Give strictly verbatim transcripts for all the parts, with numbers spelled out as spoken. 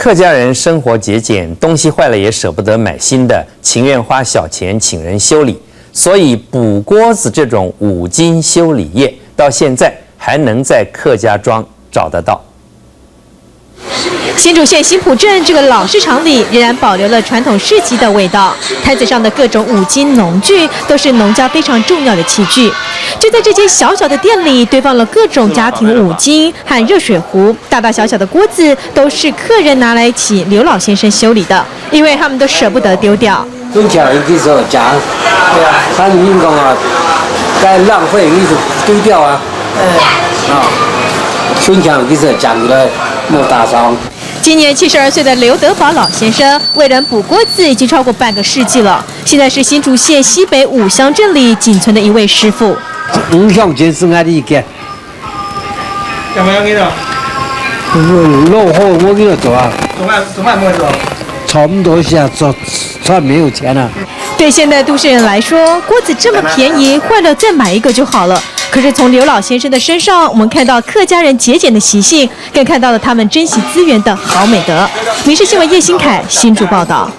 客家人生活节俭，东西坏了也舍不得买新的，情愿花小钱请人修理。所以补锅子这种五金修理业，到现在还能在客家庄找得到。新竹县新埔镇这个老市场里，仍然保留了传统市集的味道。摊子上的各种五金农具，都是农家非常重要的器具。就在这间小小的店里，堆放了各种家庭五金和热水壶，大大小小的锅子都是客人拿来请刘老先生修理的，因为他们都舍不得丢掉。 孙强一直说讲，对啊，他已经讲啊，该浪费，一直丢掉啊，啊，孙强一直讲的莫打伤。今年七十二岁的刘德宝老先生为人补锅子已经超过半个世纪了，现在是新竹县西北五乡镇里仅存的一位师傅。五乡镇是哪里个？ 有没有给到？落后，我跟你走啊。怎么办？怎么办？不会走。差不多是啊，赚，赚没有钱了。对现代都市人来说，锅子这么便宜，坏了再买一个就好了。可是从刘老先生的身上，我们看到客家人节俭的习性，更看到了他们珍惜资源的好美德。民视新闻叶新凯新竹报道。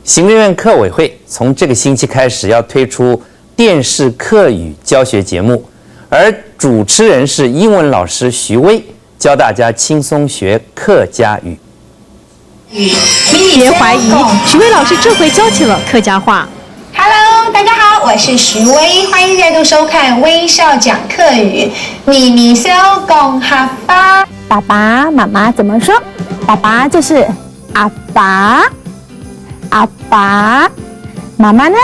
行政院客委会从这个星期开始要推出电视客语教学节目，而主持人是英文老师徐薇，教大家轻松学客家语。别怀疑，徐薇老师这回教起了客家话。 Hello，大家好，我是徐薇，欢迎再度收看《微笑讲客语》。咪咪笑讲客话。爸爸妈妈怎么说？爸爸就是阿爸，阿爸。妈妈呢？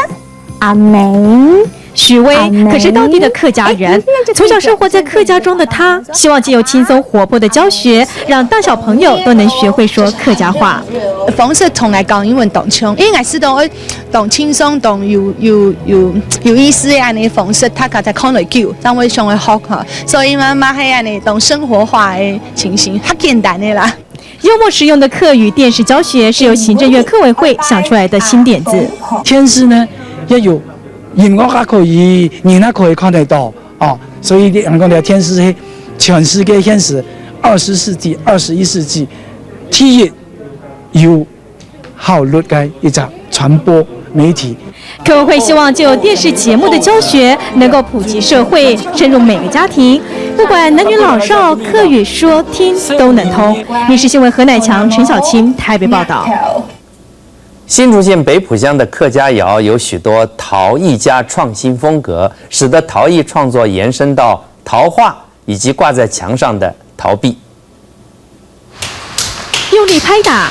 阿姆。许巍可是道地的客家人，从小生活在客家庄的他，希望借由轻松活泼的教学，让大小朋友都能学会说客家话。方式同𠊎讲英文当像，因为𠊎知道当轻松、当有有有有意思个安尼方式，大家在看来久，当会想要学哈，所以嘛嘛系安尼当生活化个情形，较简单个啦。 幽默实用的客语电视教学是由行政院客委会想出来的新点子。电视呢，要有音乐也可以，人也可以看得到哦。所以人讲的电视是全世界现时二十世纪、二十一世纪第一有效率的一只传播媒体。 客委会希望借由电视节目的教学，能够普及社会，深入每个家庭，不管男女老少，客语说听都能通。民视新闻何乃强、陈小青台北报道。新竹县北埔乡的客家窑有许多陶艺家创新风格，使得陶艺创作延伸到陶画以及挂在墙上的陶壁。 用力拍打，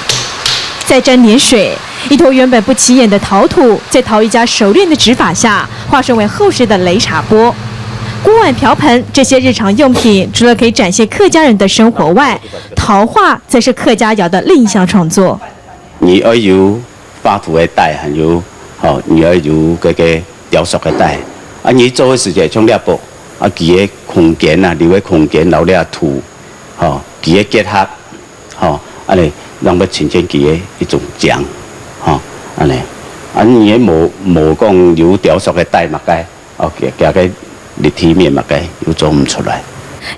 再沾点水，一头原本不起眼的陶土，在陶艺家熟练的指法下，化身为厚实的擂茶锅。锅碗瓢盆这些日常用品，除了可以展现客家人的生活外，陶画则是客家窑的另一项创作。你要有 画图个底，还有吼，你要有个个雕塑个底。啊，你做个时节像这幅，啊，佢个空间啊，留个空间，留了图，吼，佢个结合，吼，安尼，让佢呈现佢个一种讲，吼，安尼。啊，你也无无讲有雕塑个底嘛该，哦，加加个立体面嘛该，又做毋出来。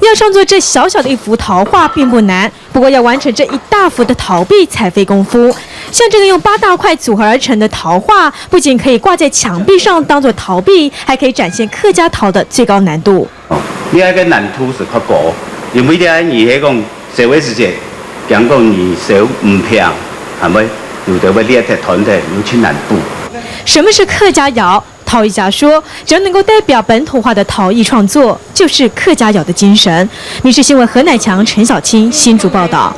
要创作这小小的一幅陶画并不难， 不过要完成这一大幅的陶壁才费功夫。像这个用八大块组合而成的陶画，不仅可以挂在墙壁上当做陶壁，还可以展现客家陶的最高难度。你那个难度是较高，因为你你迄讲社会时节，讲讲你手唔平，系咪？有的会裂脱、断脱，有去难度。什么是客家窑？陶艺家说，只要能够代表本土化的陶艺创作，就是客家窑的精神。民视新闻何乃强、陈小青新竹报道。